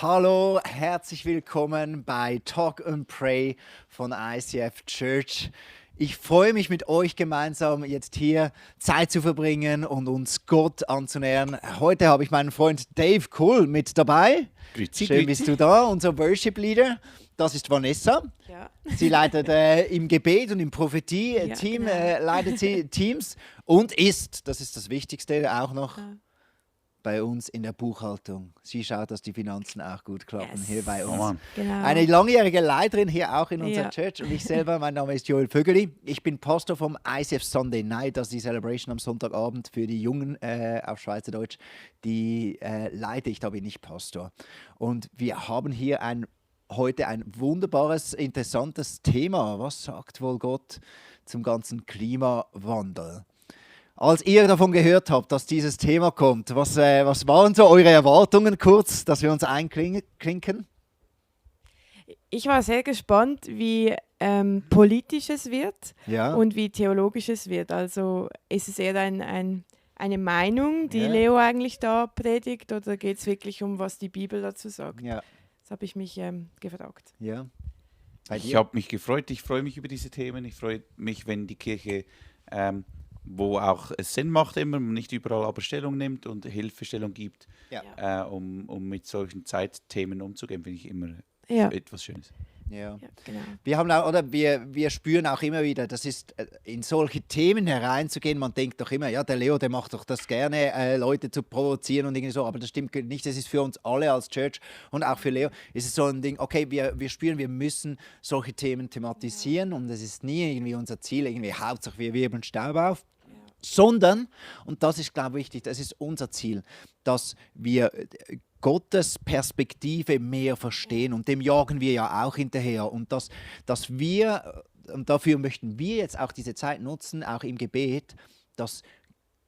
Hallo, herzlich willkommen bei Talk and Pray von ICF Church. Ich freue mich mit euch gemeinsam jetzt hier Zeit zu verbringen und uns Gott anzunähern. Heute habe ich meinen Freund Dave Kuhl mit dabei. Grüezi, Schön grüezi. bist du da, unser Worship Leader. Das ist Vanessa. Ja. Sie leitet im Gebet und im Prophetie-Team, genau. leitet sie Teams und ist, das ist das Wichtigste, auch noch Ja. bei uns in der Buchhaltung. Sie schaut, dass die Finanzen auch gut klappen Yes. hier bei Oh uns. Mann. Genau. Eine langjährige Leiterin hier auch in unserer Ja. Church und ich selber, mein Name ist Joel Vögeli. Ich bin Pastor vom ICF Sunday Night, das ist die Celebration am Sonntagabend für die Jungen auf Schweizerdeutsch. Die leite ich, da bin ich Pastor. Und wir haben hier heute ein wunderbares, interessantes Thema. Was sagt wohl Gott zum ganzen Klimawandel? Als ihr davon gehört habt, dass dieses Thema kommt, was waren so eure Erwartungen kurz, dass wir uns einklinken? Ich war sehr gespannt, wie politisch es wird Ja. und wie theologisch es wird. Also ist es eher eine Meinung, die Ja. Leo eigentlich da predigt, oder geht es wirklich um, was die Bibel dazu sagt? Ja. Das habe ich mich gefragt. Ja. Bei Ich dir? habe mich gefreut, ich freue mich über diese Themen. Ich freue mich, wenn die Kirche, wo auch es Sinn macht, immer nicht überall aber Stellung nimmt und Hilfestellung gibt, Ja. um mit solchen Zeitthemen umzugehen, finde ich immer Ja, etwas Schönes. Ja. ja genau. Wir haben auch, oder wir spüren auch immer wieder, das ist in solche Themen hereinzugehen. Man denkt doch immer, ja, der Leo, der macht doch das gerne, Leute zu provozieren und irgendwie so. Aber das stimmt nicht. Das ist für uns alle als Church und auch für Leo ist es so ein Ding. Okay, wir spüren, wir müssen solche Themen thematisieren und es ist nie irgendwie unser Ziel, irgendwie Hauptsache wir wirbeln Staub auf. Sondern, und das ist, glaube ich, wichtig, das ist unser Ziel, dass wir Gottes Perspektive mehr verstehen und dem jagen wir ja auch hinterher und dass wir, und dafür möchten wir jetzt auch diese Zeit nutzen, auch im Gebet, dass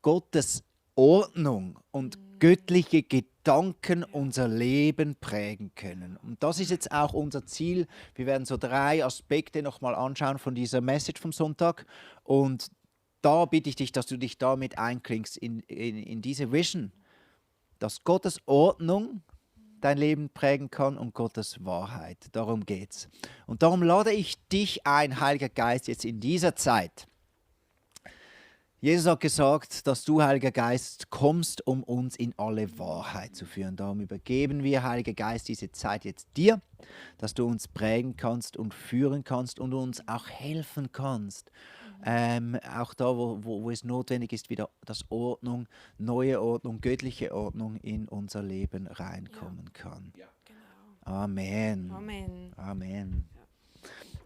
Gottes Ordnung und göttliche Gedanken unser Leben prägen können. Und das ist jetzt auch unser Ziel. Wir werden so 3 Aspekte nochmal anschauen von dieser Message vom Sonntag und da bitte ich dich, dass du dich damit einklingst in diese Vision, dass Gottes Ordnung dein Leben prägen kann und Gottes Wahrheit. Darum geht's. Und darum lade ich dich ein, Heiliger Geist, jetzt in dieser Zeit. Jesus hat gesagt, dass du, Heiliger Geist, kommst, um uns in alle Wahrheit zu führen. Darum übergeben wir, Heiliger Geist, diese Zeit jetzt dir, dass du uns prägen kannst und führen kannst und uns auch helfen kannst. Auch da, wo es notwendig ist, wieder dass Ordnung, neue Ordnung, göttliche Ordnung in unser Leben reinkommen kann. Genau. Amen. Amen. Amen.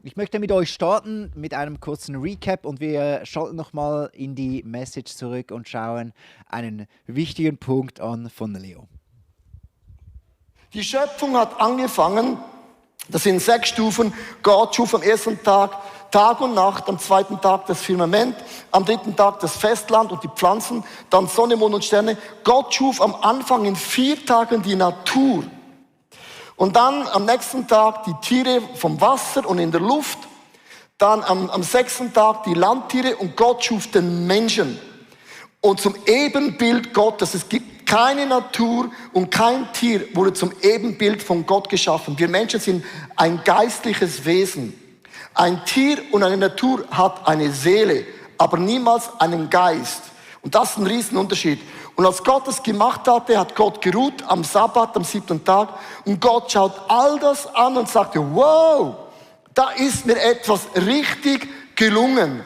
Ich möchte mit euch starten mit einem kurzen Recap und wir schalten nochmal in die Message zurück und schauen einen wichtigen Punkt an von Leo. Die Schöpfung hat angefangen, das sind 6 Stufen. Gott schuf am ersten Tag Tag und Nacht, am zweiten Tag das Firmament, am dritten Tag das Festland und die Pflanzen, dann Sonne, Mond und Sterne. Gott schuf am Anfang in 4 Tagen die Natur. Und dann am nächsten Tag die Tiere vom Wasser und in der Luft. Dann am 6. Tag die Landtiere und Gott schuf den Menschen. Und zum Ebenbild Gottes, es gibt keine Natur und kein Tier wurde zum Ebenbild von Gott geschaffen. Wir Menschen sind ein geistliches Wesen. Ein Tier und eine Natur hat eine Seele, aber niemals einen Geist. Und das ist ein Riesenunterschied. Und als Gott es gemacht hatte, hat Gott geruht am Sabbat, am 7. Tag. Und Gott schaut all das an und sagte, wow, da ist mir etwas richtig gelungen.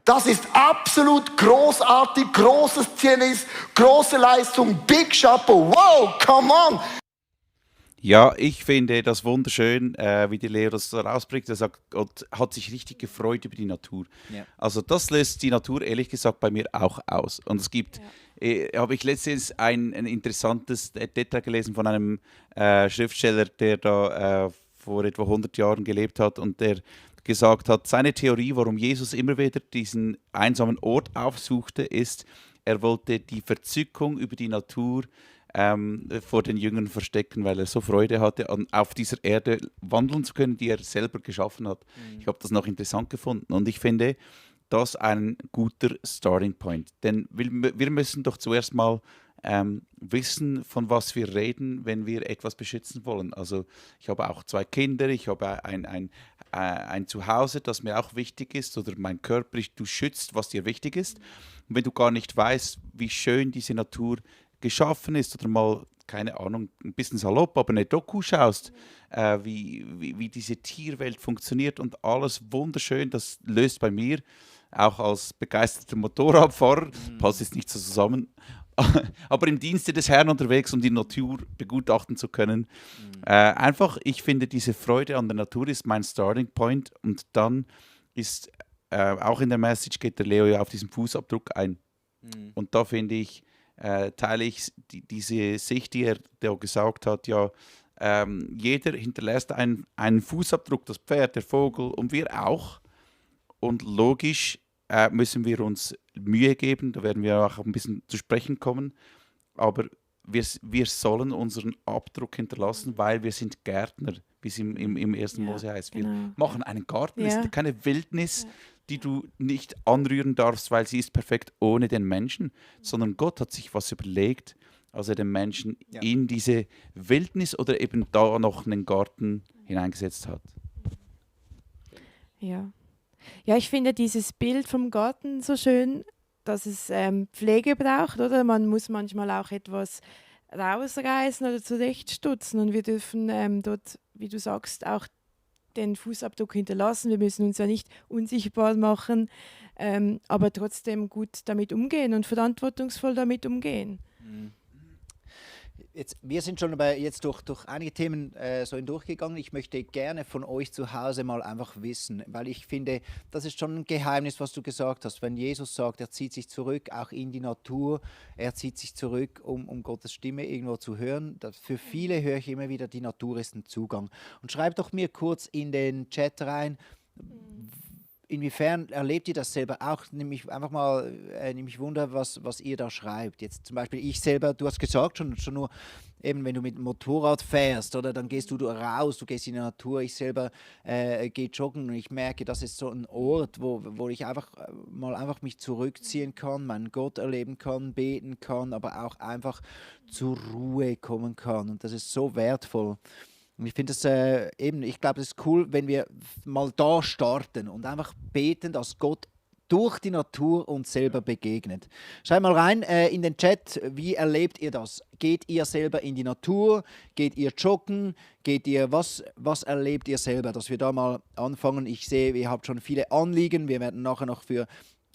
Das ist absolut großartig, großes Tennis, große Leistung, Big Chapeau, wow, come on. Ja, ich finde das wunderschön, wie die Leo das so rausbringt. Er sagt, Gott hat sich richtig gefreut über die Natur. Ja. Also das löst die Natur ehrlich gesagt bei mir auch aus. Und es gibt, habe ich letztens ein interessantes Detail gelesen von einem Schriftsteller, der da vor etwa 100 Jahren gelebt hat und der gesagt hat, seine Theorie, warum Jesus immer wieder diesen einsamen Ort aufsuchte, ist, er wollte die Verzückung über die Natur vor den Jüngern verstecken, weil er so Freude hatte, auf dieser Erde wandeln zu können, die er selber geschaffen hat. Ich habe das noch interessant gefunden und ich finde das ein guter Starting Point. Denn wir müssen doch zuerst mal wissen, von was wir reden, wenn wir etwas beschützen wollen. Also ich habe auch 2 Kinder, ich habe ein Zuhause, das mir auch wichtig ist, oder mein Körper, du schützt, was dir wichtig ist. Und wenn du gar nicht weißt, wie schön diese Natur geschaffen ist, oder mal, keine Ahnung, ein bisschen salopp, aber eine Doku schaust, wie diese Tierwelt funktioniert und alles wunderschön, das löst bei mir, auch als begeisterter Motorradfahrer, passt jetzt nicht so zusammen, aber im Dienste des Herrn unterwegs, um die Natur begutachten zu können. Einfach, ich finde, diese Freude an der Natur ist mein Starting Point, und dann ist, auch in der Message geht der Leo ja auf diesen Fußabdruck ein. Und da finde ich, teile ich diese Sicht, die er da gesagt hat, ja, jeder hinterlässt einen Fußabdruck, das Pferd, der Vogel und wir auch. Und logisch müssen wir uns Mühe geben, da werden wir auch ein bisschen zu sprechen kommen, aber wir sollen unseren Abdruck hinterlassen, weil wir sind Gärtner, wie es im 1. Mose heißt. Wir machen einen Garten, es ist keine Wildnis, die du nicht anrühren darfst, weil sie ist perfekt ohne den Menschen, sondern Gott hat sich was überlegt, als er den Menschen in diese Wildnis oder eben da noch einen Garten hineingesetzt hat. Ja. Ja, ich finde dieses Bild vom Garten so schön, dass es Pflege braucht, oder? Man muss manchmal auch etwas rausreißen oder zurechtstutzen, und wir dürfen dort, wie du sagst, auch den Fußabdruck hinterlassen. Wir müssen uns ja nicht unsichtbar machen, aber trotzdem gut damit umgehen und verantwortungsvoll damit umgehen. Wir sind schon jetzt durch einige Themen so hindurchgegangen. Ich möchte gerne von euch zu Hause mal einfach wissen, weil ich finde, das ist schon ein Geheimnis, was du gesagt hast. Wenn Jesus sagt, er zieht sich zurück, auch in die Natur, er zieht sich zurück, um Gottes Stimme irgendwo zu hören. Für viele höre ich immer wieder, die Natur ist ein Zugang. Und schreibt doch mir kurz in den Chat rein, inwiefern erlebt ihr das selber auch? Nämlich einfach mal, nämlich Wunder, was ihr da schreibt. Jetzt zum Beispiel ich selber, du hast gesagt, schon nur eben, wenn du mit dem Motorrad fährst, oder dann gehst du raus, du gehst in die Natur. Ich selber gehe joggen und ich merke, das ist so ein Ort, wo ich einfach mich zurückziehen kann, meinen Gott erleben kann, beten kann, aber auch einfach zur Ruhe kommen kann. Und das ist so wertvoll. Und ich finde es ich glaube, es ist cool, wenn wir mal da starten und einfach beten, dass Gott durch die Natur uns selber begegnet. Schreibt mal rein in den Chat, wie erlebt ihr das? Geht ihr selber in die Natur? Geht ihr joggen? Was erlebt ihr selber? Dass wir da mal anfangen. Ich sehe, ihr habt schon viele Anliegen. Wir werden nachher noch für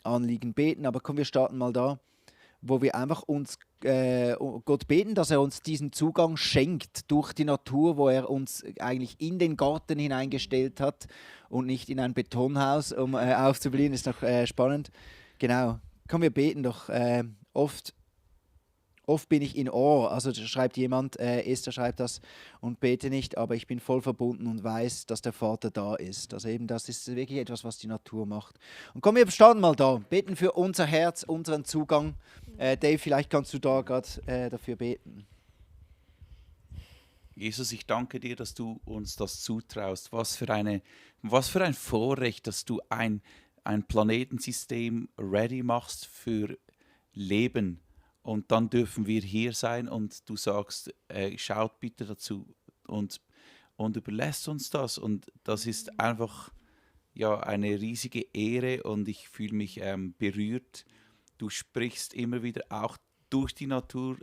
Anliegen beten, aber komm, wir starten mal da, wo wir einfach uns Gott beten, dass er uns diesen Zugang schenkt durch die Natur, wo er uns eigentlich in den Garten hineingestellt hat und nicht in ein Betonhaus, um aufzublühen. Ist noch spannend. Genau. Komm, wir beten doch. Oft bin ich in Awe, also schreibt jemand, Esther schreibt das, und bete nicht, aber ich bin voll verbunden und weiß, dass der Vater da ist. Also eben, das ist wirklich etwas, was die Natur macht. Und komm, wir starten mal da, beten für unser Herz, unseren Zugang. Dave, vielleicht kannst du da gerade dafür beten. Jesus, ich danke dir, dass du uns das zutraust. Was für ein Vorrecht, dass du ein Planetensystem ready machst für Leben. Und dann dürfen wir hier sein und du sagst, schaut bitte dazu und überlässt uns das. Und das ist einfach eine riesige Ehre und ich fühle mich berührt. Du sprichst immer wieder auch durch die Natur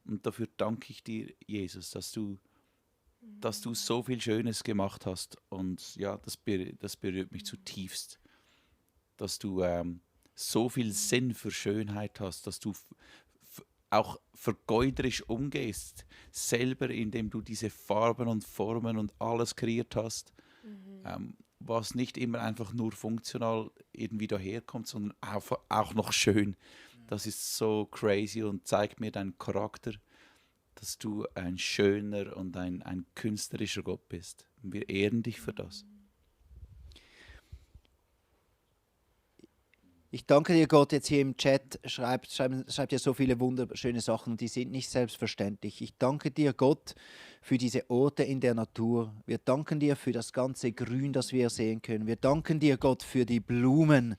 und dafür danke ich dir, Jesus, dass du so viel Schönes gemacht hast. Und ja, das berührt mich zutiefst, dass du so viel Sinn für Schönheit hast, dass du auch vergeuderisch umgehst, selber, indem du diese Farben und Formen und alles kreiert hast, was nicht immer einfach nur funktional irgendwie daherkommt, sondern auch noch schön. Das ist so crazy und zeigt mir deinen Charakter, dass du ein schöner und ein künstlerischer Gott bist. Und wir ehren dich für das. Ich danke dir, Gott, jetzt hier im Chat schreibt ja so viele wunderschöne Sachen, die sind nicht selbstverständlich. Ich danke dir, Gott, für diese Orte in der Natur. Wir danken dir für das ganze Grün, das wir sehen können. Wir danken dir, Gott, für die Blumen.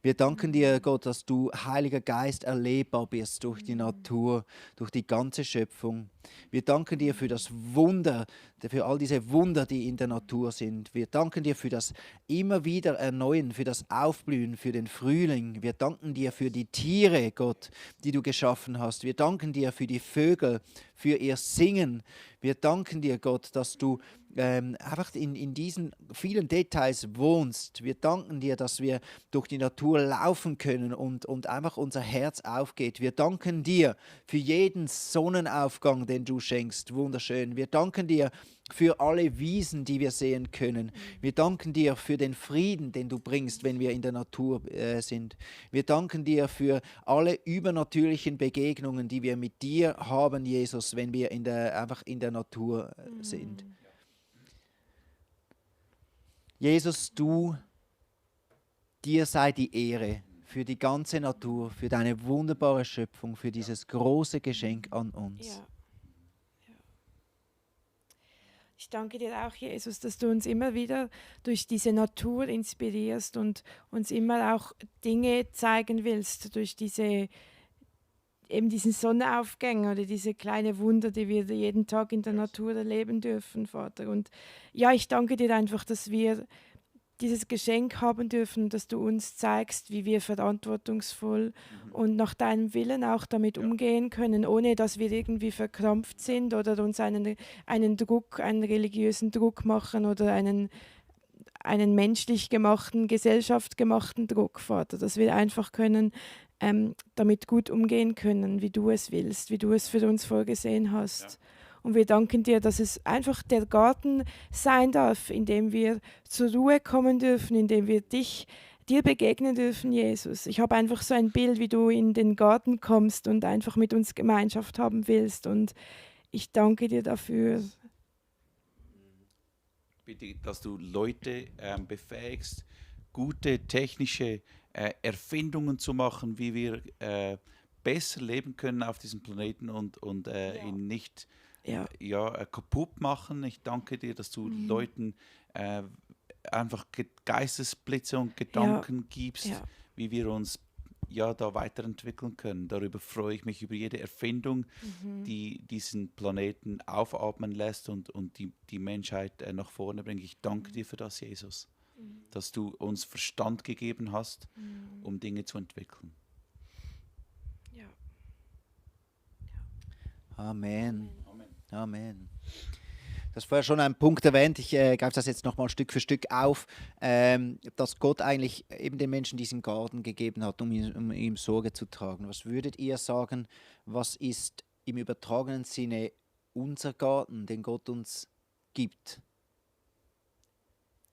Wir danken dir, Gott, dass du, Heiliger Geist, erlebbar bist durch die Natur, durch die ganze Schöpfung. Wir danken dir für das Wunder, für all diese Wunder, die in der Natur sind. Wir danken dir für das immer wieder Erneuern, für das Aufblühen, für den Frühling. Wir danken dir für die Tiere, Gott, die du geschaffen hast. Wir danken dir für die Vögel, für ihr Singen. Wir danken dir, Gott, dass du einfach in diesen vielen Details wohnst. Wir danken dir, dass wir durch die Natur laufen können und einfach unser Herz aufgeht. Wir danken dir für jeden Sonnenaufgang, den du schenkst. Wunderschön. Wir danken dir für alle Wiesen, die wir sehen können. Wir danken dir für den Frieden, den du bringst, wenn wir in der Natur sind. Wir danken dir für alle übernatürlichen Begegnungen, die wir mit dir haben, Jesus, wenn wir einfach in der Natur sind. Jesus, dir sei die Ehre für die ganze Natur, für deine wunderbare Schöpfung, für dieses große Geschenk an uns. Ja. Ich danke dir auch, Jesus, dass du uns immer wieder durch diese Natur inspirierst und uns immer auch Dinge zeigen willst, durch diesen Sonnenaufgang oder diese kleine Wunder, die wir jeden Tag in der Natur erleben dürfen, Vater. Und ja, ich danke dir einfach, dass wir dieses Geschenk haben dürfen, dass du uns zeigst, wie wir verantwortungsvoll und nach deinem Willen auch damit umgehen können, ohne dass wir irgendwie verkrampft sind oder uns einen Druck, einen religiösen Druck machen oder einen menschlich gemachten, gesellschaftsgemachten Druck, Vater, dass wir einfach können damit gut umgehen können, wie du es willst, wie du es für uns vorgesehen hast. Ja. Und wir danken dir, dass es einfach der Garten sein darf, in dem wir zur Ruhe kommen dürfen, in dem wir dir begegnen dürfen, Jesus. Ich habe einfach so ein Bild, wie du in den Garten kommst und einfach mit uns Gemeinschaft haben willst. Und ich danke dir dafür. Bitte, dass du Leute befähigst, gute technische Erfindungen zu machen, wie wir besser leben können auf diesem Planeten und ihn nicht kaputt machen. Ich danke dir, dass du Leuten einfach Geistesblitze und Gedanken gibst, wie wir uns da weiterentwickeln können. Darüber freue ich mich, über jede Erfindung, die diesen Planeten aufatmen lässt und die Menschheit nach vorne bringt. Ich danke dir für das, Jesus, dass du uns Verstand gegeben hast, um Dinge zu entwickeln. Ja. Amen. Amen. Das war schon ein Punkt erwähnt, ich greife das jetzt nochmal Stück für Stück auf, dass Gott eigentlich eben den Menschen diesen Garten gegeben hat, um ihm Sorge zu tragen. Was würdet ihr sagen, was ist im übertragenen Sinne unser Garten, den Gott uns gibt?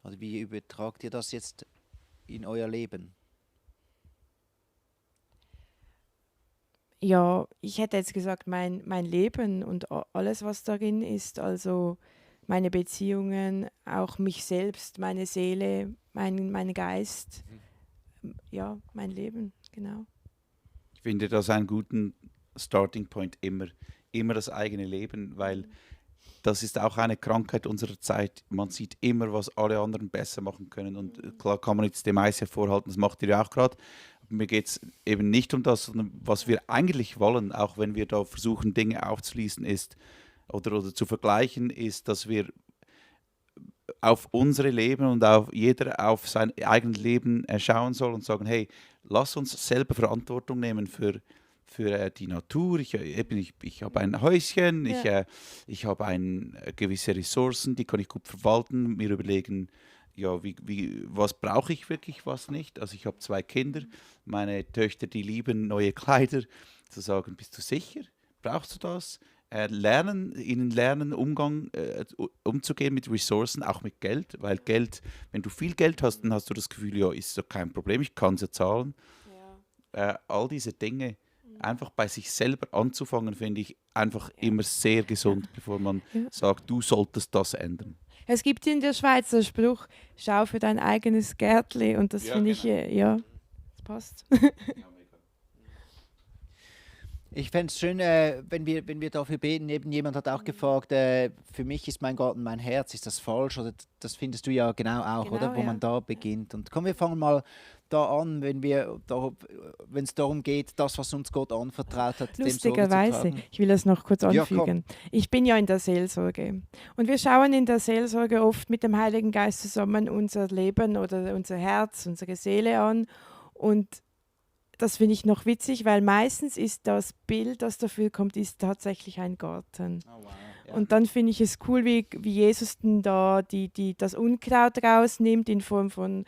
Also wie übertragt ihr das jetzt in euer Leben? Ja, ich hätte jetzt gesagt, mein Leben und alles, was darin ist, also meine Beziehungen, auch mich selbst, meine Seele, mein Geist, ja, mein Leben, genau. Ich finde das einen guten Starting Point, immer das eigene Leben, weil das ist auch eine Krankheit unserer Zeit. Man sieht immer, was alle anderen besser machen können und klar kann man jetzt dem Eis hervorhalten, das macht ihr ja auch gerade. Mir geht es eben nicht um das, sondern was wir eigentlich wollen, auch wenn wir da versuchen, Dinge aufzuschließen, ist oder zu vergleichen, ist, dass wir auf unsere Leben und jeder auf sein eigenes Leben schauen soll und sagen, hey, lass uns selber Verantwortung nehmen für die Natur. Ich habe ein Häuschen, ich habe gewisse Ressourcen, die kann ich gut verwalten, mir überlegen, ja, was brauche ich wirklich, was nicht. Also ich habe 2 Kinder, meine Töchter, die lieben neue Kleider, zu sagen, bist du sicher? Brauchst du das? Ihnen lernen, umzugehen mit Ressourcen, auch mit Geld, weil Geld, wenn du viel Geld hast, dann hast du das Gefühl, ja, ist doch kein Problem, ich kann es ja zahlen. Ja. All diese Dinge, einfach bei sich selber anzufangen, finde ich einfach immer sehr gesund, bevor man sagt, du solltest das ändern. Es gibt in der Schweiz den Spruch, schau für dein eigenes Gärtli, und das finde ich, das passt. Ich fände es schön, wenn wir dafür beten. Eben jemand hat auch gefragt, für mich ist mein Garten mein Herz. Ist das falsch? Oder das findest du ja genau auch, Genau, oder? Wo ja. man da beginnt. Und komm, wir fangen mal da an, wenn es darum geht, das, was uns Gott anvertraut hat, dem Sorge zu Lustigerweise, tragen. ich will das noch kurz Ja, anfügen. Ich bin ja in der Seelsorge. Und wir schauen in der Seelsorge oft mit dem Heiligen Geist zusammen unser Leben oder unser Herz, unsere Seele an. Und das finde ich noch witzig, weil meistens ist das Bild, das dafür kommt, ist tatsächlich ein Garten. Oh, wow. Ja. Und dann finde ich es cool, wie Jesus denn da das Unkraut rausnimmt in Form von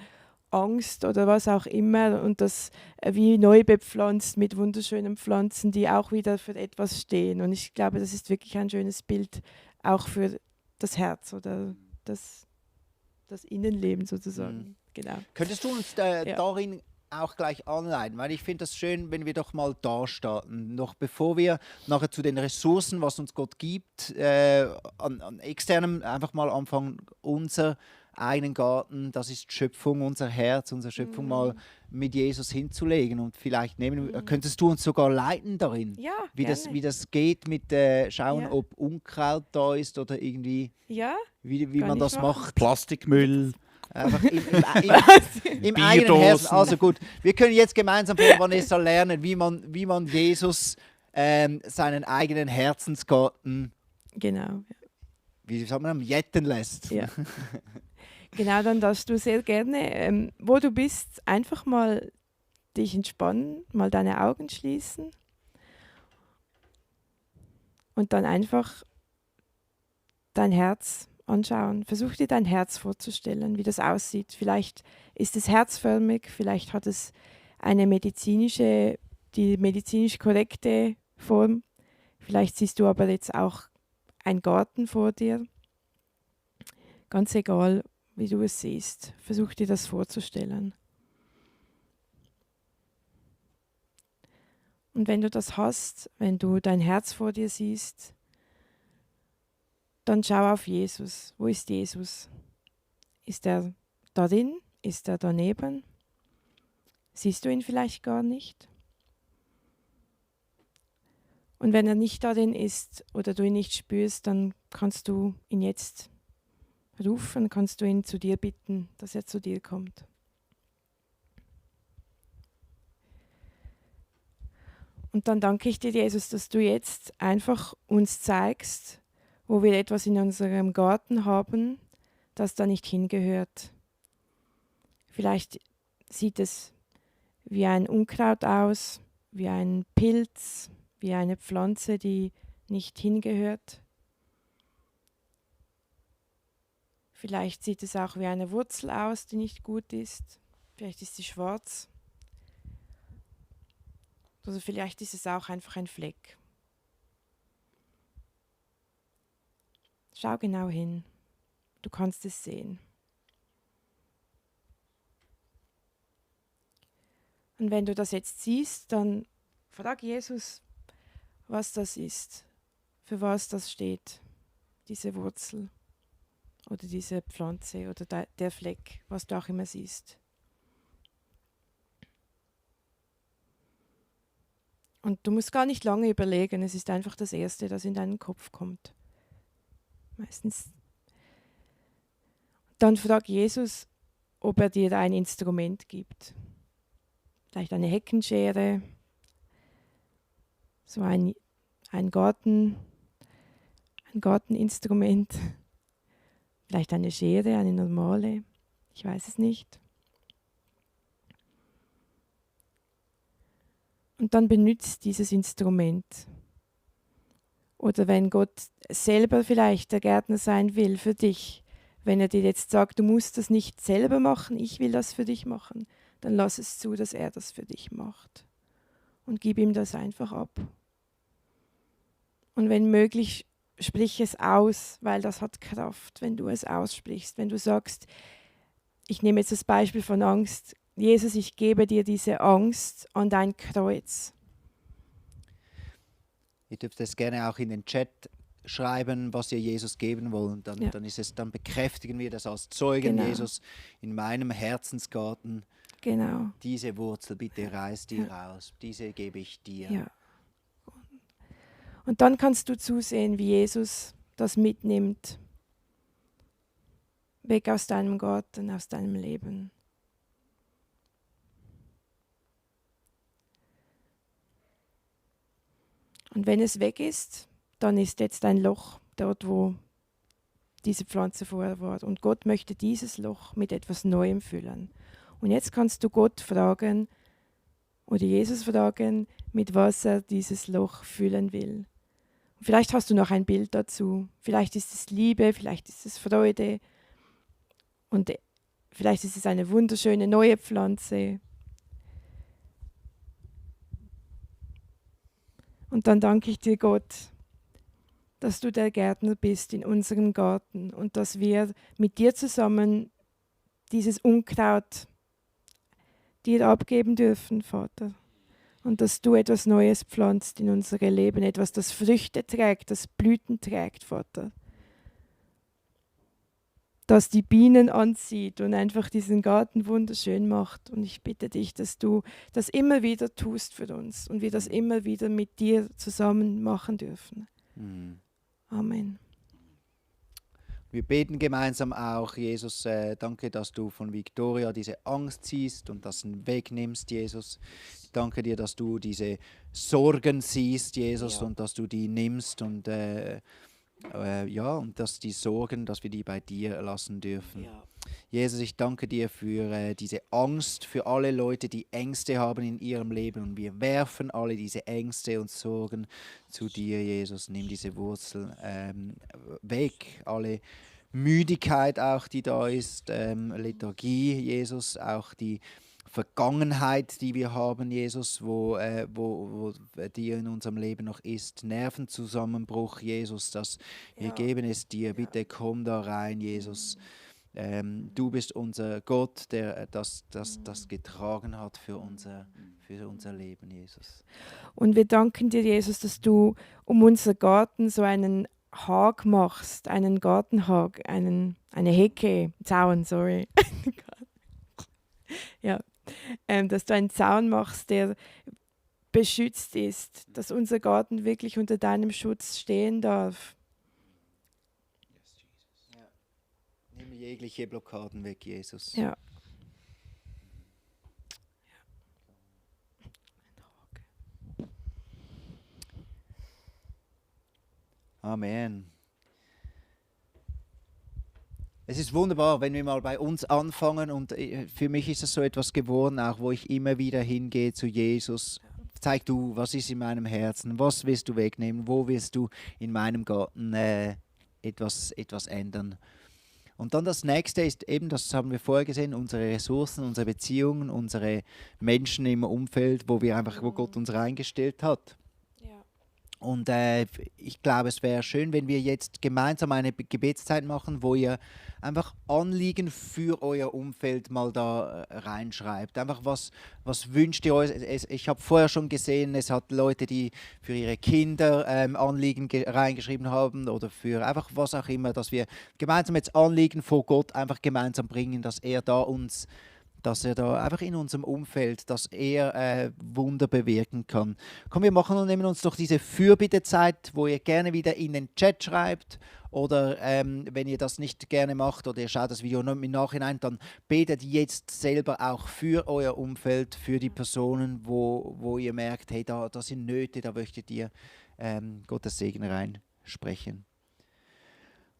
Angst oder was auch immer und das wie neu bepflanzt mit wunderschönen Pflanzen, die auch wieder für etwas stehen. Und ich glaube, das ist wirklich ein schönes Bild auch für das Herz oder das Innenleben sozusagen. Genau. Könntest du uns Ja. darin auch gleich anleiten? Weil ich finde das schön, wenn wir doch mal da starten. Noch bevor wir nachher zu den Ressourcen, was uns Gott gibt, an externem einfach mal anfangen, unser eigenen Garten, das ist Schöpfung, unser Herz, unsere Schöpfung mal mit Jesus hinzulegen. Und vielleicht könntest du uns sogar leiten darin, Ja, wie gerne. das geht mit schauen, Ja. ob Unkraut da ist oder irgendwie, Ja, wie Kann man ich das machen. macht. Plastikmüll. Einfach im eigenen Herzen. Also gut, wir können jetzt gemeinsam von Vanessa lernen, wie man Jesus seinen eigenen Herzensgarten, genau. wie sagt man, jetten lässt. Ja. Genau, dann darfst du sehr gerne, wo du bist, einfach mal dich entspannen, mal deine Augen schließen und dann einfach dein Herz anschauen. Versuch dir dein Herz vorzustellen, wie das aussieht. Vielleicht ist es herzförmig, vielleicht hat es die medizinisch korrekte Form. Vielleicht siehst du aber jetzt auch einen Garten vor dir. Ganz egal, wie du es siehst. Versuch dir das vorzustellen. Und wenn du das hast, wenn du dein Herz vor dir siehst, dann schau auf Jesus. Wo ist Jesus? Ist er darin? Ist er daneben? Siehst du ihn vielleicht gar nicht? Und wenn er nicht darin ist oder du ihn nicht spürst, dann kannst du ihn jetzt rufen, kannst du ihn zu dir bitten, dass er zu dir kommt. Und dann danke ich dir, Jesus, dass du jetzt einfach uns zeigst, wo wir etwas in unserem Garten haben, das da nicht hingehört. Vielleicht sieht es wie ein Unkraut aus, wie ein Pilz, wie eine Pflanze, die nicht hingehört. Vielleicht sieht es auch wie eine Wurzel aus, die nicht gut ist. Vielleicht ist sie schwarz. Also vielleicht ist es auch einfach ein Fleck. Schau genau hin. Du kannst es sehen. Und wenn du das jetzt siehst, dann frag Jesus, was das ist, für was das steht, diese Wurzel oder diese Pflanze oder der Fleck, was du auch immer siehst. Und du musst gar nicht lange überlegen, es ist einfach das Erste, das in deinen Kopf kommt. Meistens. Dann frag Jesus, ob er dir ein Instrument gibt. Vielleicht eine Heckenschere, so ein Garteninstrument, vielleicht eine Schere, eine normale, ich weiß es nicht. Und dann benützt dieses Instrument. Oder wenn Gott selber vielleicht der Gärtner sein will für dich, wenn er dir jetzt sagt, du musst das nicht selber machen, ich will das für dich machen, dann lass es zu, dass er das für dich macht. Und gib ihm das einfach ab. Und wenn möglich, sprich es aus, weil das hat Kraft, wenn du es aussprichst. Wenn du sagst, ich nehme jetzt das Beispiel von Angst, Jesus, ich gebe dir diese Angst an dein Kreuz. Ihr dürft es gerne auch in den Chat schreiben, was ihr Jesus geben wollt. Dann bekräftigen wir das als Zeugen, Genau. Jesus, in meinem Herzensgarten. Genau. Diese Wurzel, bitte reiß die raus. Diese gebe ich dir. Ja. Und dann kannst du zusehen, wie Jesus das mitnimmt. Weg aus deinem Garten, aus deinem Leben. Und wenn es weg ist, dann ist jetzt ein Loch dort, wo diese Pflanze vorher war. Und Gott möchte dieses Loch mit etwas Neuem füllen. Und jetzt kannst du Gott fragen oder Jesus fragen, mit was er dieses Loch füllen will. Und vielleicht hast du noch ein Bild dazu. Vielleicht ist es Liebe, vielleicht ist es Freude. Und vielleicht ist es eine wunderschöne neue Pflanze. Und dann danke ich dir, Gott, dass du der Gärtner bist in unserem Garten und dass wir mit dir zusammen dieses Unkraut dir abgeben dürfen, Vater. Und dass du etwas Neues pflanzt in unser Leben, etwas, das Früchte trägt, das Blüten trägt, Vater. Das die Bienen anzieht und einfach diesen Garten wunderschön macht. Und ich bitte dich, dass du das immer wieder tust für uns und wir das immer wieder mit dir zusammen machen dürfen. Amen. Wir beten gemeinsam auch, Jesus, danke, dass du von Victoria diese Angst siehst und das wegnimmst, Jesus. Ich danke dir, dass du diese Sorgen siehst, Jesus, und dass du die nimmst und und dass die Sorgen, dass wir die bei dir lassen dürfen. Ja. Jesus, ich danke dir für diese Angst, für alle Leute, die Ängste haben in ihrem Leben. Und wir werfen alle diese Ängste und Sorgen zu dir, Jesus. Nimm diese Wurzel weg, alle Müdigkeit auch, die da ist, Lethargie, Jesus, auch die Vergangenheit, die wir haben, Jesus, wo die in unserem Leben noch ist, Nervenzusammenbruch, Jesus, wir geben es dir, bitte komm da rein, Jesus. Du bist unser Gott, der das getragen hat für unser Leben, Jesus. Und wir danken dir, Jesus, dass du um unser Garten so einen Hag machst, einen Gartenhag, eine Hecke, Zaun, sorry. Ja. Dass du einen Zaun machst, der beschützt ist, dass unser Garten wirklich unter deinem Schutz stehen darf. Ja. Nimm jegliche Blockaden weg, Jesus. Ja. Amen. Es ist wunderbar, wenn wir mal bei uns anfangen und für mich ist es so etwas geworden, auch wo ich immer wieder hingehe zu Jesus. Zeig du, was ist in meinem Herzen, was willst du wegnehmen, wo willst du in meinem Garten etwas ändern. Und dann das Nächste ist eben, das haben wir vorher gesehen, unsere Ressourcen, unsere Beziehungen, unsere Menschen im Umfeld, wo Gott uns reingestellt hat. Und ich glaube, es wäre schön, wenn wir jetzt gemeinsam eine Gebetszeit machen, wo ihr einfach Anliegen für euer Umfeld mal da reinschreibt. Einfach, was wünscht ihr euch? Ich habe vorher schon gesehen, es hat Leute, die für ihre Kinder Anliegen reingeschrieben haben oder für einfach was auch immer, dass wir gemeinsam jetzt Anliegen vor Gott einfach gemeinsam bringen, dass er da einfach in unserem Umfeld, dass er Wunder bewirken kann. Komm, wir machen und nehmen uns doch diese Fürbittezeit, wo ihr gerne wieder in den Chat schreibt oder wenn ihr das nicht gerne macht oder ihr schaut das Video im Nachhinein, dann betet jetzt selber auch für euer Umfeld, für die Personen, wo ihr merkt, hey, da sind Nöte, da möchtet ihr Gottes Segen reinsprechen.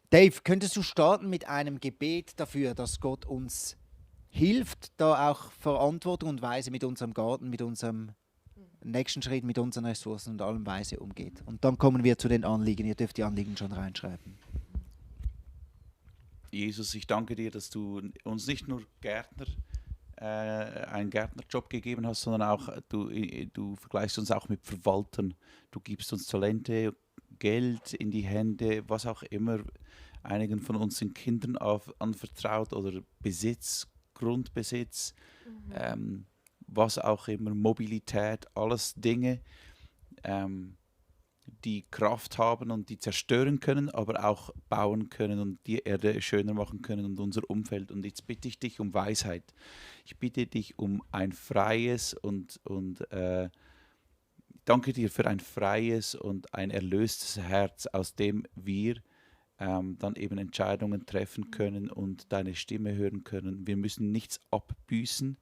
Dave, könntest du starten mit einem Gebet dafür, dass Gott uns hilft, da auch Verantwortung und Weise mit unserem Garten, mit unserem nächsten Schritt, mit unseren Ressourcen und allem Weise umgeht. Und dann kommen wir zu den Anliegen. Ihr dürft die Anliegen schon reinschreiben. Jesus, ich danke dir, dass du uns nicht nur einen Gärtnerjob gegeben hast, sondern auch du vergleichst uns auch mit Verwaltern. Du gibst uns Talente, Geld in die Hände, was auch immer. Einigen von uns sind Kindern anvertraut oder Besitz, Grundbesitz, was auch immer, Mobilität, alles Dinge, die Kraft haben und die zerstören können, aber auch bauen können und die Erde schöner machen können und unser Umfeld. Und jetzt bitte ich dich um Weisheit. Ich bitte dich um ein freies und danke dir für ein freies und ein erlöstes Herz, aus dem wir dann eben Entscheidungen treffen können und deine Stimme hören können. Wir müssen nichts abbüßen.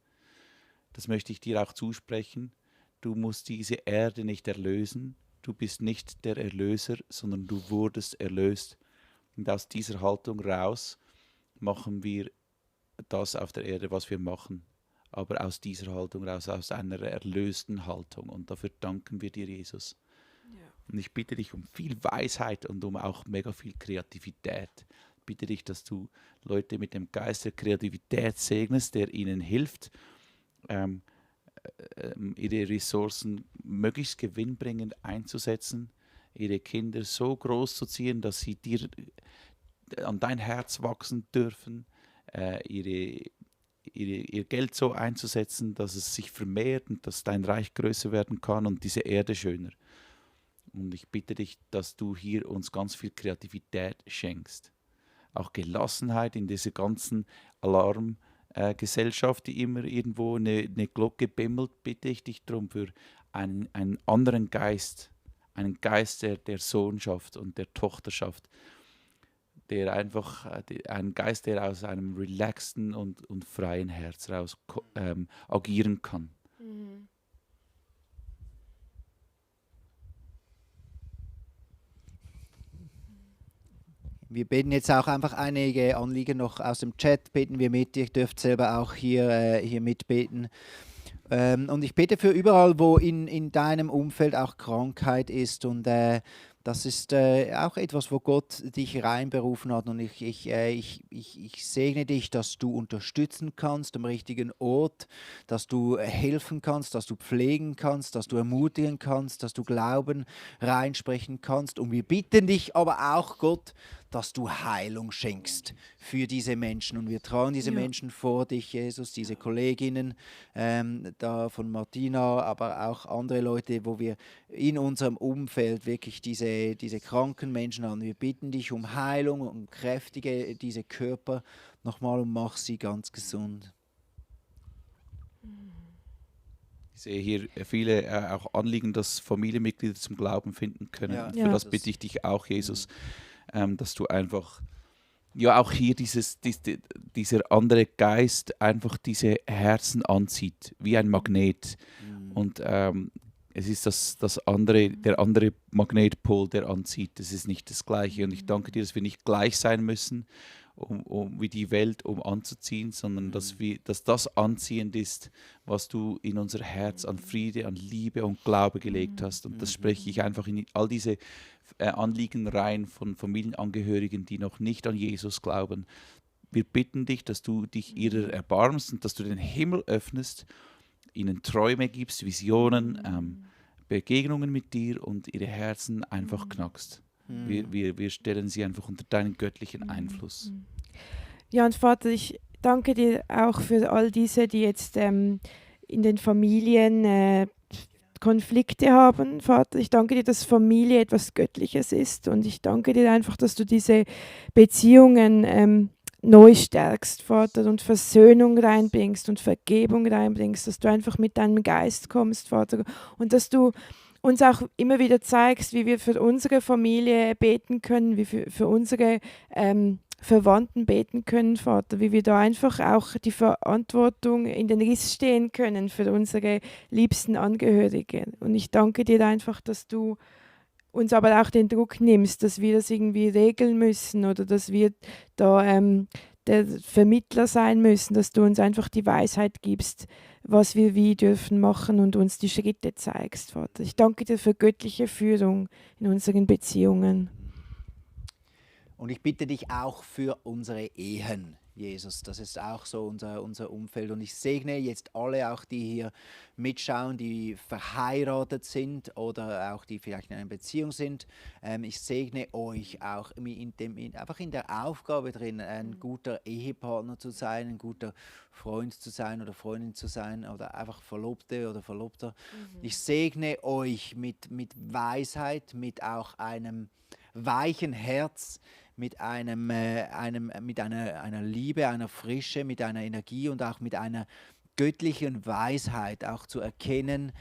Das möchte ich dir auch zusprechen. Du musst diese Erde nicht erlösen. Du bist nicht der Erlöser, sondern du wurdest erlöst. Und aus dieser Haltung raus machen wir das auf der Erde, was wir machen. Aber aus dieser Haltung raus, aus einer erlösten Haltung. Und dafür danken wir dir, Jesus. Und ich bitte dich um viel Weisheit und um auch mega viel Kreativität. Ich bitte dich, dass du Leute mit dem Geist der Kreativität segnest, der ihnen hilft, ihre Ressourcen möglichst gewinnbringend einzusetzen, ihre Kinder so groß zu ziehen, dass sie dir an dein Herz wachsen dürfen, ihr Geld so einzusetzen, dass es sich vermehrt und dass dein Reich größer werden kann und diese Erde schöner. Und ich bitte dich, dass du hier uns ganz viel Kreativität schenkst. Auch Gelassenheit in dieser ganzen Alarmgesellschaft, die immer irgendwo eine Glocke bimmelt, bitte ich dich darum für einen anderen Geist, einen Geist der Sohnschaft und der Tochterschaft, der einfach, ein Geist, der aus einem relaxten und freien Herz raus agieren kann. Mhm. Wir beten jetzt auch einfach einige Anliegen noch aus dem Chat, beten wir mit. Ihr dürft selber auch hier mitbeten. Und ich bete für überall, wo in deinem Umfeld auch Krankheit ist. Und das ist auch etwas, wo Gott dich reinberufen hat. Und ich segne dich, dass du unterstützen kannst am richtigen Ort, dass du helfen kannst, dass du pflegen kannst, dass du ermutigen kannst, dass du Glauben reinsprechen kannst. Und wir bitten dich aber auch, Gott, dass du Heilung schenkst für diese Menschen. Und wir trauen diese Menschen vor dich, Jesus, diese Kolleginnen da von Martina, aber auch andere Leute, wo wir in unserem Umfeld wirklich diese kranken Menschen haben. Wir bitten dich um Heilung und kräftige diese Körper nochmal und mach sie ganz gesund. Ich sehe hier viele auch Anliegen, dass Familienmitglieder zum Glauben finden können. Ja. Und für Ja. das bitte ich dich auch, Jesus, dass du einfach, ja auch hier dieser andere Geist einfach diese Herzen anzieht, wie ein Magnet. Und es ist der andere Magnetpol, der anzieht. Das ist nicht das Gleiche. Und ich danke dir, dass wir nicht gleich sein müssen, wie die Welt, um anzuziehen, sondern dass das anziehend ist, was du in unser Herz an Friede, an Liebe und Glaube gelegt hast. Und das spreche ich einfach in all diese Anliegen rein von Familienangehörigen, die noch nicht an Jesus glauben. Wir bitten dich, dass du dich ihrer erbarmst und dass du den Himmel öffnest, ihnen Träume gibst, Visionen, Begegnungen mit dir und ihre Herzen einfach knackst. Wir stellen sie einfach unter deinen göttlichen Einfluss. Ja, und Vater, ich danke dir auch für all diese, die jetzt in den Familien Konflikte haben. Vater, ich danke dir, dass Familie etwas Göttliches ist, und ich danke dir einfach, dass du diese Beziehungen neu stärkst, Vater, und Versöhnung reinbringst und Vergebung reinbringst, dass du einfach mit deinem Geist kommst, Vater, und dass du uns auch immer wieder zeigst, wie wir für unsere Familie beten können, wie wir für unsere Verwandten beten können, Vater, wie wir da einfach auch die Verantwortung in den Riss stehen können für unsere liebsten Angehörigen. Und ich danke dir einfach, dass du uns aber auch den Druck nimmst, dass wir das irgendwie regeln müssen oder dass wir da der Vermittler sein müssen, dass du uns einfach die Weisheit gibst, was wir wie dürfen machen und uns die Schritte zeigst, Vater. Ich danke dir für göttliche Führung in unseren Beziehungen. Und ich bitte dich auch für unsere Ehen, Jesus. Das ist auch so unser Umfeld. Und ich segne jetzt alle, auch die hier mitschauen, die verheiratet sind oder auch die vielleicht in einer Beziehung sind. Ich segne euch auch einfach in der Aufgabe drin, ein guter Ehepartner zu sein, ein guter Freund zu sein oder Freundin zu sein oder einfach Verlobte oder Verlobter. Ich segne euch mit Weisheit, mit auch einem weichen Herz, mit einer Liebe, einer Frische, mit einer Energie und auch mit einer göttlichen Weisheit, auch zu erkennen,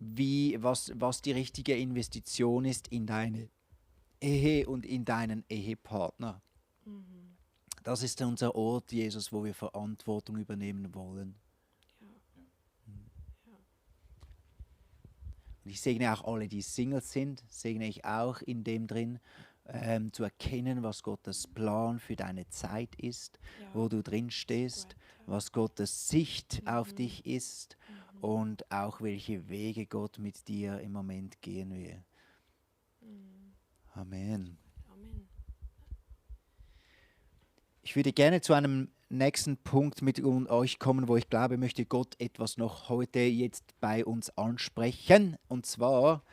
was die richtige Investition ist in deine Ehe und in deinen Ehepartner. Das ist unser Ort, Jesus, wo wir Verantwortung übernehmen wollen. Und ich segne auch alle, die Singles sind, segne ich auch in dem drin, zu erkennen, was Gottes Plan für deine Zeit ist, wo du drin stehst, was Gottes Sicht auf dich ist und auch welche Wege Gott mit dir im Moment gehen will. Amen. Ich würde gerne zu einem nächsten Punkt mit euch kommen, wo ich glaube, möchte Gott etwas noch heute jetzt bei uns ansprechen. Und zwar,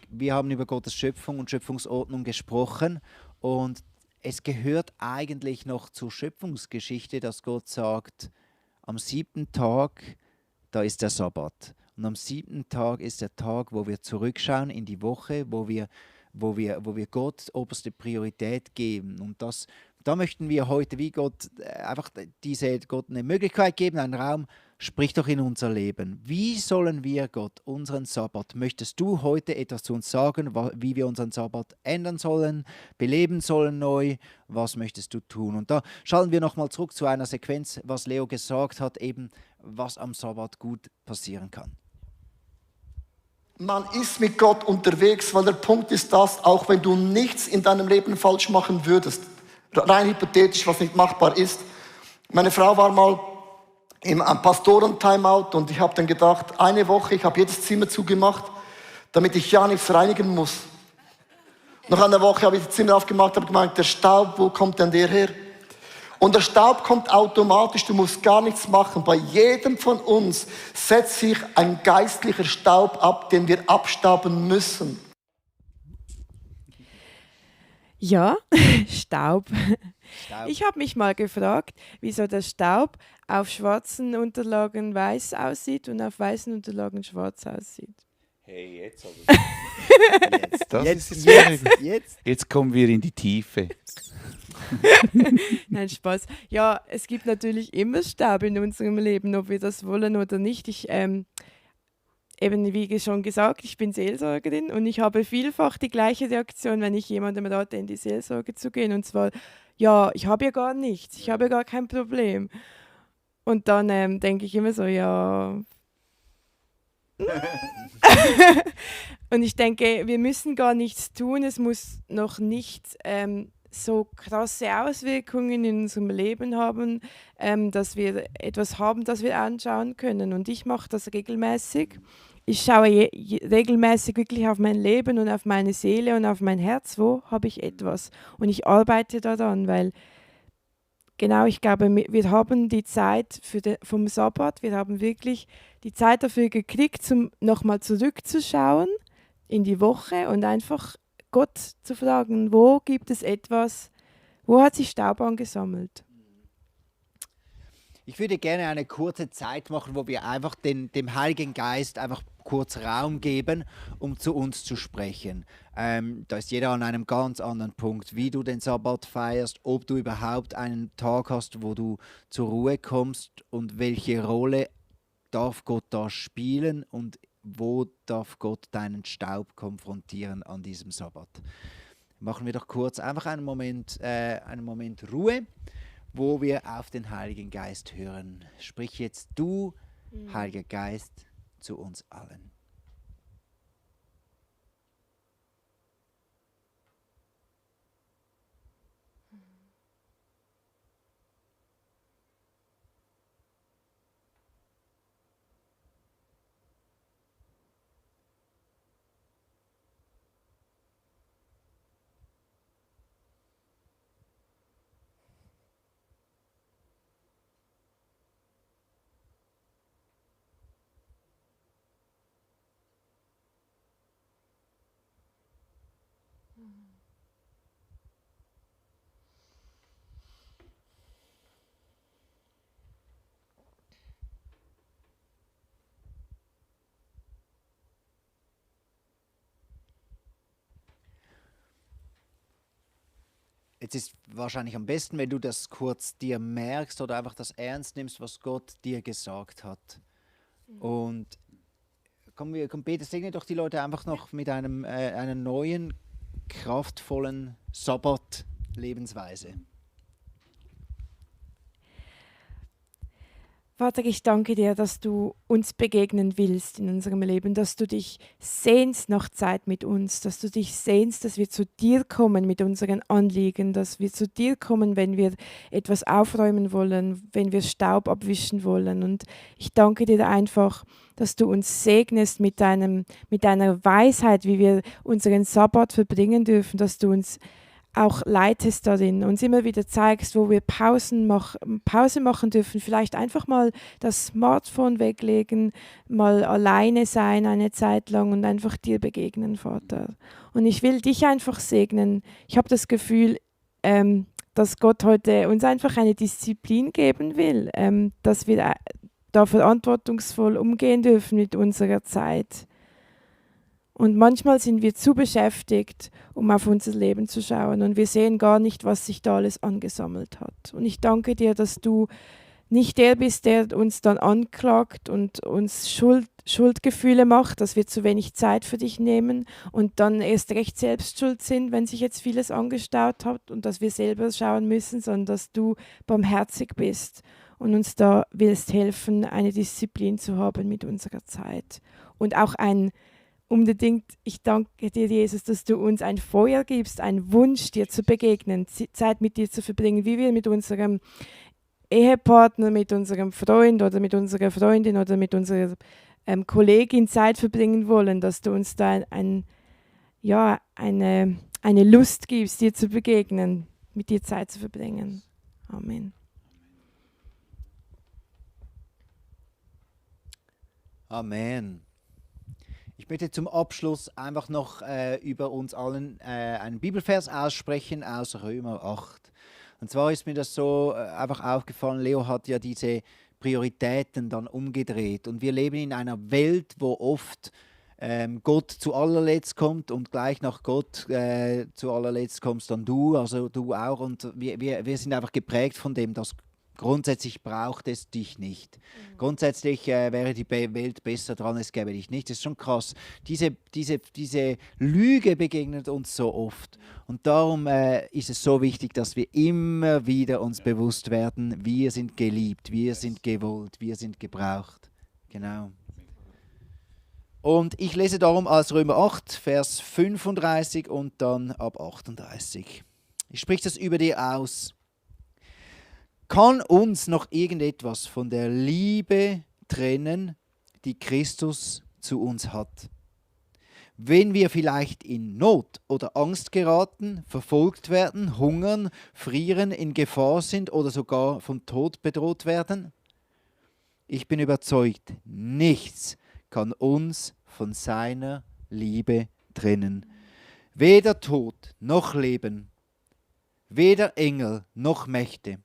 wir haben über Gottes Schöpfung und Schöpfungsordnung gesprochen und es gehört eigentlich noch zur Schöpfungsgeschichte, dass Gott sagt, am 7. Tag, da ist der Sabbat. Und am 7. Tag ist der Tag, wo wir zurückschauen in die Woche, wo wir Gott oberste Priorität geben. Und da möchten wir heute wie Gott einfach Gott eine Möglichkeit geben, einen Raum, sprich doch in unser Leben. Wie sollen wir Gott unseren Sabbat, möchtest du heute etwas zu uns sagen, wie wir unseren Sabbat ändern sollen, beleben sollen neu, was möchtest du tun? Und da schalten wir nochmal zurück zu einer Sequenz, was Leo gesagt hat, eben was am Sabbat gut passieren kann. Man ist mit Gott unterwegs, weil der Punkt ist das, auch wenn du nichts in deinem Leben falsch machen würdest, rein hypothetisch, was nicht machbar ist. Meine Frau war mal im Pastoren-Timeout und ich habe dann gedacht, eine Woche, ich habe jedes Zimmer zugemacht, damit ich ja nichts reinigen muss. Nach einer Woche habe ich das Zimmer aufgemacht, habe gemeint, der Staub, wo kommt denn der her? Und der Staub kommt automatisch, du musst gar nichts machen. Bei jedem von uns setzt sich ein geistlicher Staub ab, den wir abstauben müssen. Ja, Staub. Ich habe mich mal gefragt, wieso der Staub auf schwarzen Unterlagen weiß aussieht und auf weißen Unterlagen schwarz aussieht. Hey, jetzt aber. Jetzt kommen wir in die Tiefe. Nein, Spaß. Ja, es gibt natürlich immer Staub in unserem Leben, ob wir das wollen oder nicht. Eben wie schon gesagt, ich bin Seelsorgerin und ich habe vielfach die gleiche Reaktion, wenn ich jemandem rate, in die Seelsorge zu gehen. Und zwar, ja, ich habe ja gar nichts, ich habe ja gar kein Problem. Und dann denke ich immer so, ja. Und ich denke, wir müssen gar nichts tun, es muss noch nicht so krasse Auswirkungen in unserem Leben haben, dass wir etwas haben, das wir anschauen können. Und ich mache das regelmäßig. Ich schaue regelmäßig wirklich auf mein Leben und auf meine Seele und auf mein Herz, wo habe ich etwas. Und ich arbeite daran, weil genau, ich glaube, wir haben die Zeit vom Sabbat, wir haben wirklich die Zeit dafür gekriegt, nochmal zurückzuschauen in die Woche und einfach Gott zu fragen, wo gibt es etwas, wo hat sich Staub angesammelt? Ich würde gerne eine kurze Zeit machen, wo wir einfach dem Heiligen Geist einfach kurz Raum geben, um zu uns zu sprechen. Da ist jeder an einem ganz anderen Punkt, wie du den Sabbat feierst, ob du überhaupt einen Tag hast, wo du zur Ruhe kommst und welche Rolle darf Gott da spielen und wo darf Gott deinen Staub konfrontieren an diesem Sabbat. Machen wir doch kurz einfach einen Moment Ruhe, wo wir auf den Heiligen Geist hören. Sprich jetzt du, Heiliger Geist, zu uns allen. Jetzt ist wahrscheinlich am besten, wenn du das kurz dir merkst oder einfach das ernst nimmst, was Gott dir gesagt hat. Und komm, Peter, segne doch die Leute einfach noch mit einer neuen, kraftvollen Sabbat-Lebensweise. Vater, ich danke dir, dass du uns begegnen willst in unserem Leben, dass du dich sehnst nach Zeit mit uns, dass du dich sehnst, dass wir zu dir kommen mit unseren Anliegen, dass wir zu dir kommen, wenn wir etwas aufräumen wollen, wenn wir Staub abwischen wollen. Und ich danke dir einfach, dass du uns segnest mit deiner Weisheit, wie wir unseren Sabbat verbringen dürfen, dass du uns auch leitest darin, uns immer wieder zeigst, wo wir Pause machen dürfen, vielleicht einfach mal das Smartphone weglegen, mal alleine sein eine Zeit lang und einfach dir begegnen, Vater. Und ich will dich einfach segnen. Ich habe das Gefühl, dass Gott heute uns einfach eine Disziplin geben will, dass wir da verantwortungsvoll umgehen dürfen mit unserer Zeit. Und manchmal sind wir zu beschäftigt, um auf unser Leben zu schauen und wir sehen gar nicht, was sich da alles angesammelt hat. Und ich danke dir, dass du nicht der bist, der uns dann anklagt und uns Schuldgefühle macht, dass wir zu wenig Zeit für dich nehmen und dann erst recht selbst schuld sind, wenn sich jetzt vieles angestaut hat und dass wir selber schauen müssen, sondern dass du barmherzig bist und uns da willst helfen, eine Disziplin zu haben mit unserer Zeit. Und auch unbedingt, ich danke dir, Jesus, dass du uns ein Feuer gibst, einen Wunsch, dir zu begegnen, Zeit mit dir zu verbringen, wie wir mit unserem Ehepartner, mit unserem Freund oder mit unserer Freundin oder mit unserer Kollegin Zeit verbringen wollen, dass du uns da eine Lust gibst, dir zu begegnen, mit dir Zeit zu verbringen. Amen. Amen. Ich möchte zum Abschluss einfach noch über uns allen einen Bibelvers aussprechen aus Römer 8. Und zwar ist mir das so einfach aufgefallen, Leo hat ja diese Prioritäten dann umgedreht. Und wir leben in einer Welt, wo oft Gott zu allerletzt kommt und gleich nach Gott zu allerletzt kommst dann du, also du auch. Und wir sind einfach geprägt von dem, dass grundsätzlich braucht es dich nicht. Grundsätzlich wäre die Welt besser dran, es gäbe dich nicht. Das ist schon krass. Diese Lüge begegnet uns so oft. Und darum ist es so wichtig, dass wir immer wieder uns bewusst werden, wir sind geliebt, wir sind gewollt, wir sind gebraucht. Genau. Und ich lese darum aus Römer 8, Vers 35 und dann ab 38. Ich spreche das über dir aus. Kann uns noch irgendetwas von der Liebe trennen, die Christus zu uns hat? Wenn wir vielleicht in Not oder Angst geraten, verfolgt werden, hungern, frieren, in Gefahr sind oder sogar vom Tod bedroht werden? Ich bin überzeugt, nichts kann uns von seiner Liebe trennen. Weder Tod noch Leben, weder Engel noch Mächte.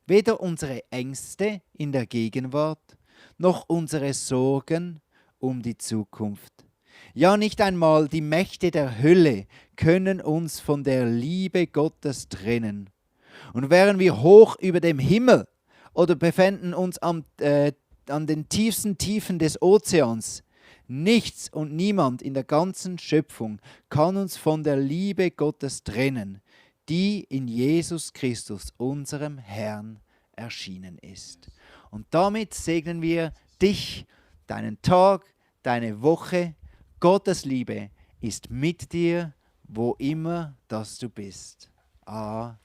Weder unsere Ängste in der Gegenwart, noch unsere Sorgen um die Zukunft. Ja, nicht einmal die Mächte der Hölle können uns von der Liebe Gottes trennen. Und wären wir hoch über dem Himmel oder befänden uns an den tiefsten Tiefen des Ozeans, nichts und niemand in der ganzen Schöpfung kann uns von der Liebe Gottes trennen, die in Jesus Christus, unserem Herrn, erschienen ist. Und damit segnen wir dich, deinen Tag, deine Woche. Gottes Liebe ist mit dir, wo immer dass du bist. Amen.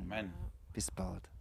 Amen. Bis bald.